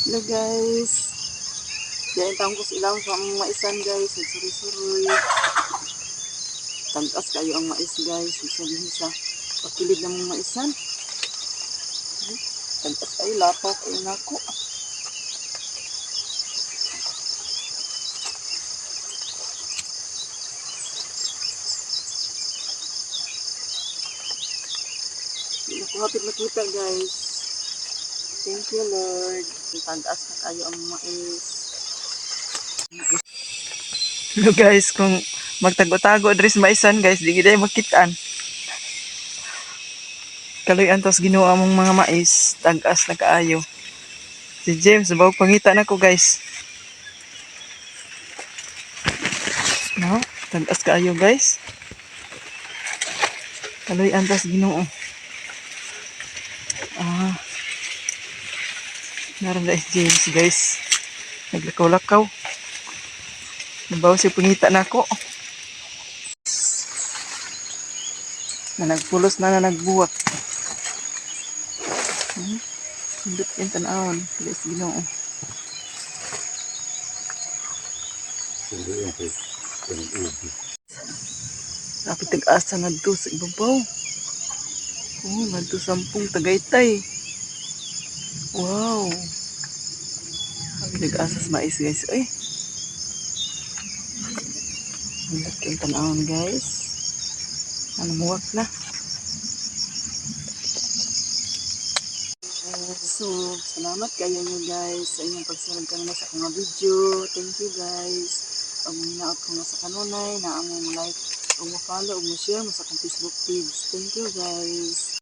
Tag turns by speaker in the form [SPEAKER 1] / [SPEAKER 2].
[SPEAKER 1] Hello, guys. Diyan taong ko sa ilawom sa among maisan, guys. Nagsuroy-suroy. Tag-as kayo ang mais, guys. Sabihin sa pakilid ng mga maisan. Tag-as kayo. Lapaw kayo nako. Hindi na ko hapit makita, guys. Thank you, Lord. Tag-as na kayo ang mais. Hello, guys, kung magtago-tago diri sa maisan, guys, di gid ay makitaan. Kaluy-an tas Ginoo among mga mais, tag-as na kaayo. Si James, bawog pangita nako, guys. No, tag-as kaayo, guys. Kaluy-an tas Ginoo. Ah. Naran si James, guys. Naglakaw-lakaw. Nabaw siya pangita nako. Na nagpulos na na nagbuwak. Nindot yung tanawon. Guys, Ginoo.
[SPEAKER 2] Hindi yung kay kanang ubi.
[SPEAKER 1] Rapid tag-asa ngadto sa ibabaw. Oh, ngadto sampung Tagaytay. Wow. Rapid tag-asa sa mais, guys. Ay. Nindot yung tanawon, guys. Ano, muwak na. So, salamat kayo nyo, guys, sa inyong pagsunod kanina sa akong mga video. Thank you, guys. Ug hinaot ko nga sa kanunay na among like, ug mo follow, ug mo share mo sa akong Facebook page. Thank you, guys.